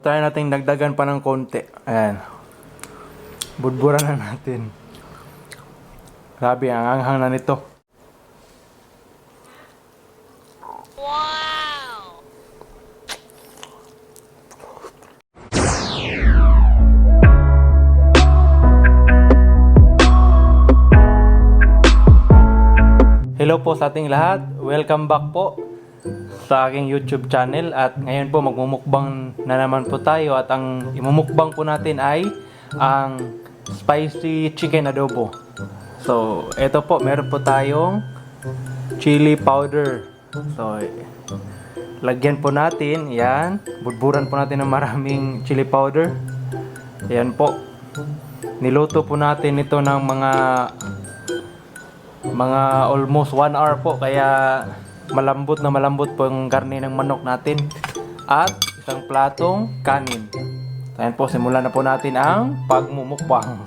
Try natin dagdagan pa ng konti. Ayan. Budburan na natin. Grabe, ang anghang na nito. Wow! Hello po sa ating lahat. Welcome back po sa aking YouTube channel. At ngayon po magmumukbang na naman po tayo. At ang imumukbang po natin ay ang spicy chicken adobo. So, ito po, meron po tayong chili powder. So, lagyan po natin, yan. Budburan po natin ng maraming chili powder. Yan po. Niluto po natin ito ng mga almost 1 hour po. Kaya malambot po yung karne ng manok natin. At isang platong kanin. So, yan po, simulan na po natin ang pagmumukbang.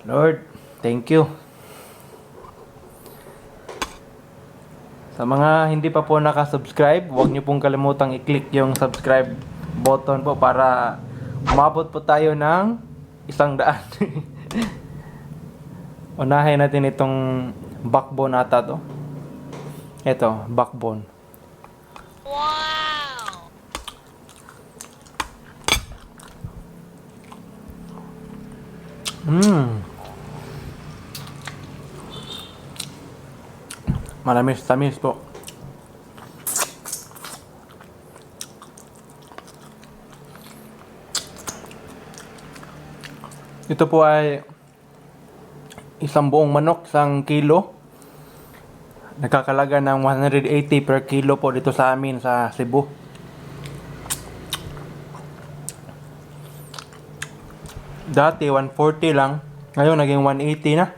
Lord, thank you. Sa mga hindi pa po nakasubscribe, huwag niyo pong kalimutang i-click yung subscribe button po para umabot po tayo ng 100. Unahin natin itong backbone ata to. Ito, backbone. Wow! Malamis-tamis po. Ito po ay isang buong manok, 1 kilo. Nagkakalaga ng 180 per kilo po dito sa amin sa Cebu. Dati 140 lang, ngayon naging 180 na.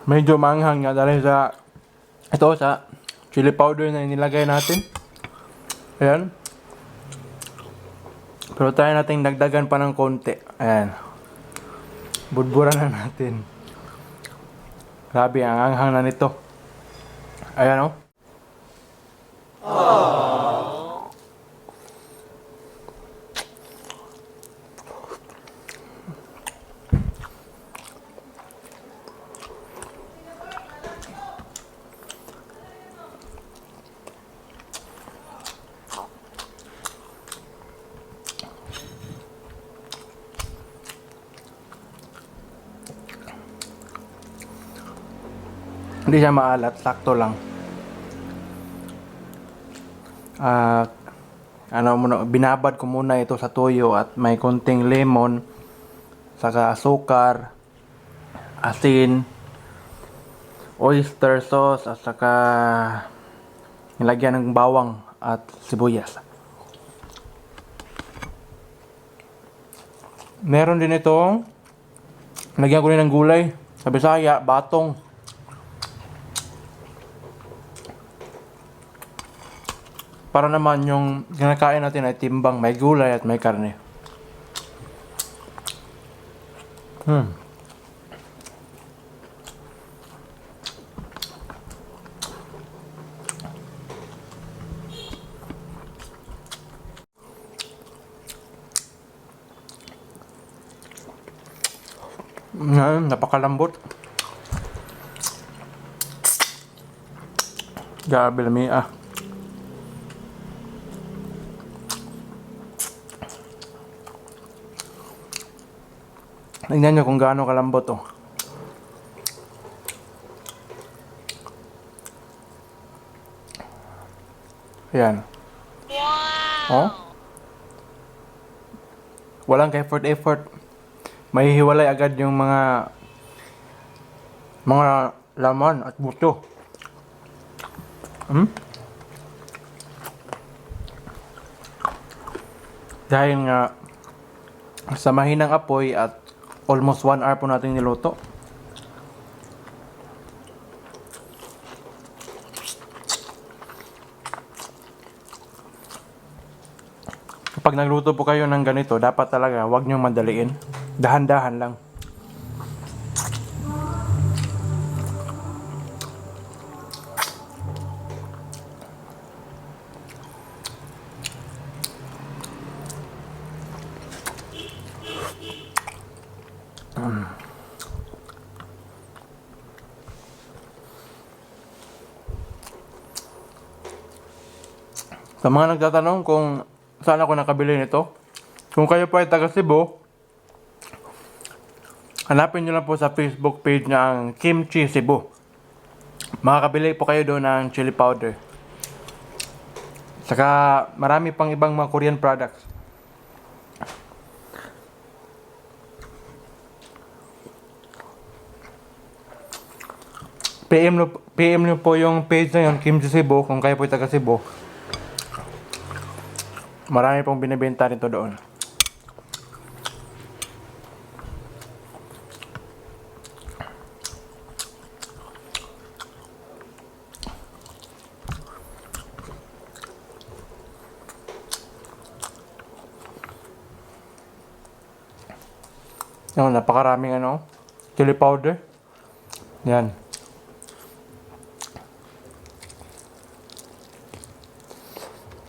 Medyo manghang nga dahil sa chili powder na inilagay natin. Ayan. Pero tayo natin dagdagan pa ng konti. Ayan. Budburan na natin. Grabe, ang anghang na nito. Ayan, oh. Hindi siya maalat, sakto lang. Binabad ko muna ito sa tuyo at may konting lemon, saka asukar, asin, oyster sauce, at saka nilagyan ng bawang at sibuyas. Meron din itong lagyan ko rin ng gulay. Sa Bisaya, batong. Para naman yung kinakain natin ay timbang, may gulay at may karne. Napakalambot. Grabe lami ah. Tingnan nyo kung gaano kalambot to. Ayan. Wow! Oh. Walang effort. Mahihiwalay agad yung mga laman at buto. Dahil nga sa mahinang apoy at almost 1 hour po natin niluto. pag nagluto po kayo ng ganito, dapat talaga wag nyo madaliin. Dahan-dahan lang. Sa mga nagtatanong kung saan ako nakabili nito, kung kayo po ay taga Cebu, hanapin nyo lang po sa Facebook page ng Kimchi Cebu. Makakabili po kayo doon ng chili powder. Saka marami pang ibang mga Korean products. PM nyo po yung page na yun, Kimchi Cebu, kung kayo po ay taga Cebu. Marami pong binibenta nito doon. Yan, napakaraming chili powder. Yan.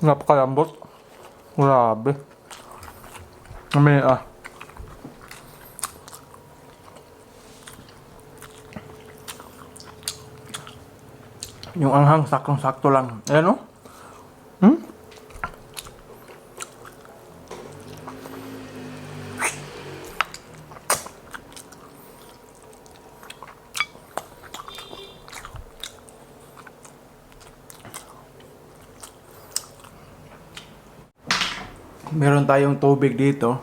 Napakalambot. Grabe. Yung anghang saktong-sakto lang. Ayan Meron tayong tubig dito.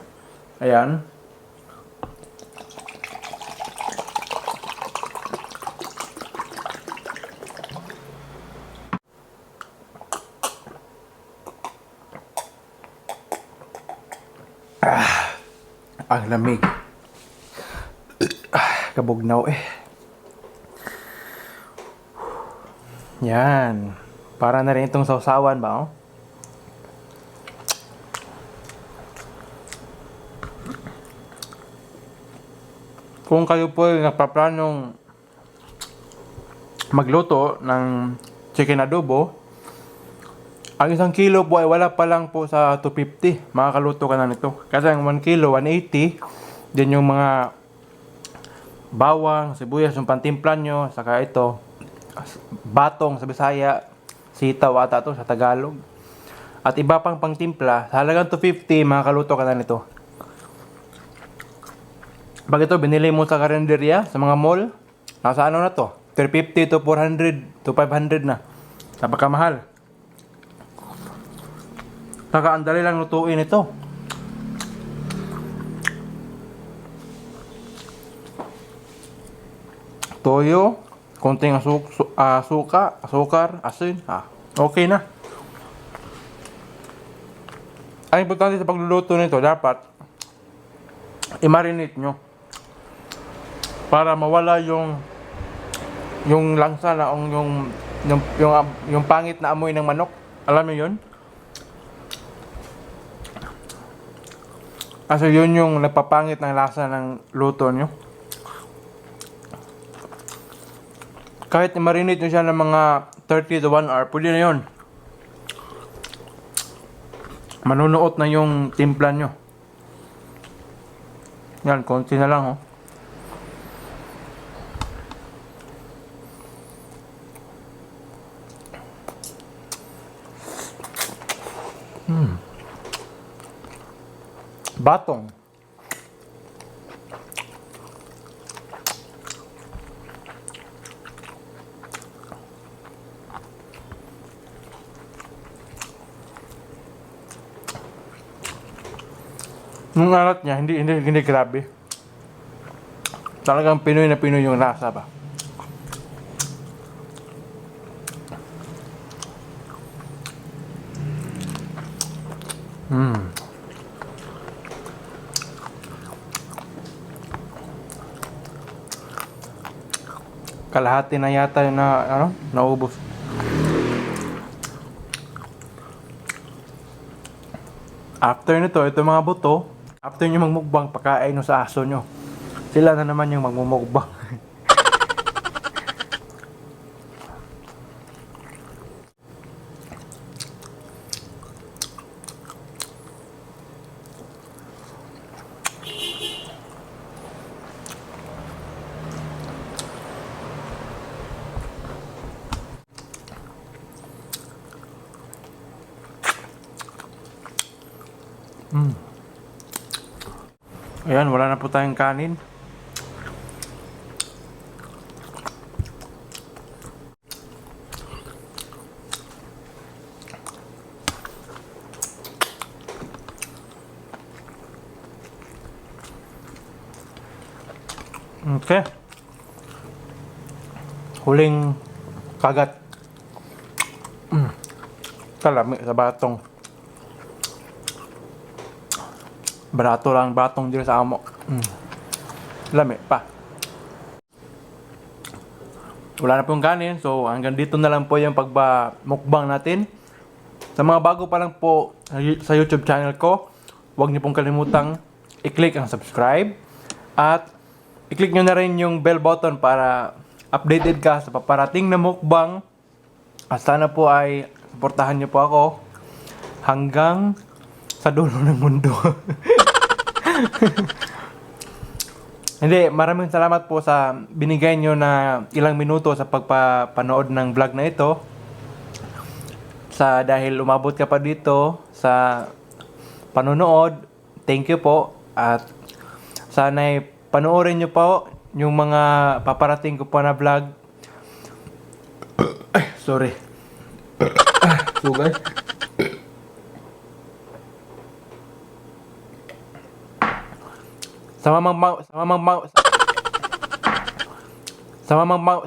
Ayan. Ang lamig. Kabugnaw eh. Yan. Para na rin itong sausawan ba Kung kayo po ay nagpaplanong magluto ng chicken adobo, ang 1 kilo po ay wala pa lang po sa 250. Makakaluto ka na nito. Kasi ang 1 kilo, 180. Din yung mga bawang, sibuyas, yung pantimplan nyo. Saka ito, batong sa Bisaya, sitaw ata to sa Tagalog. At iba pang pangtimpla, sa halagang 250, makakaluto ka na nito. Pag ito, binili mo sa karinderya, sa mga mall, nasa na to? 350 to 400 to 500 na. Napakamahal. Saka ang dali lang lutuin ito. Toyo, konting asukar, asin. Okay na. Ang importante sa pagluluto nito, dapat i-marinate nyo. Para mawala yung langsa na yung pangit na amoy ng manok. Alam mo yun? Kasi yun yung nagpapangit ng lasa ng luto nyo. Kahit i-marinate nyo siya ng mga 30 to 1 hour, pwede na yun. Manunuot na yung timpla nyo. Yan, konti na lang Batong. Nung alat niya, hindi grabe. Talagang Pinoy na Pinoy yung lasa ba. Kalahati na yata yung naubos. After nito, ito mga buto, after nyo magmukbang, pakain nyo sa aso nyo. Sila na naman yung magmumukbang. Ayan, wala na po tayong kanin. Okay. Huling kagat. Kalami sa batong. Barato lang batong dito sa amo. Lami pa. Wala na pong kanin, so hanggang dito na lang po yung pagmukbang natin. Sa mga bago pa lang po sa YouTube channel ko, huwag niyo pong kalimutang i-click ang subscribe at i-click nyo na rin yung bell button para updated ka sa paparating na mukbang. At sana po ay suportahan nyo po ako hanggang sa dulo ng mundo. Hindi, maraming salamat po sa binigay nyo na ilang minuto sa pagpapanood ng vlog na ito. Dahil umabot ka pa dito sa panonood, thank you po. At sana'y panoorin nyo po yung mga paparating ko po na vlog. Ay, sorry. Sugay. Sa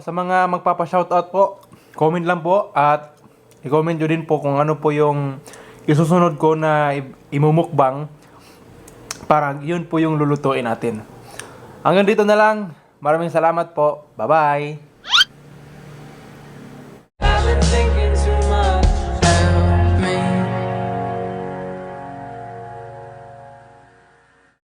mga magpapa-shoutout po, comment lang po at i-comment nyo din po kung ano po yung isusunod ko na imumukbang para yun po yung lulutuin natin. Hanggang dito na lang. Maraming salamat po. Bye-bye.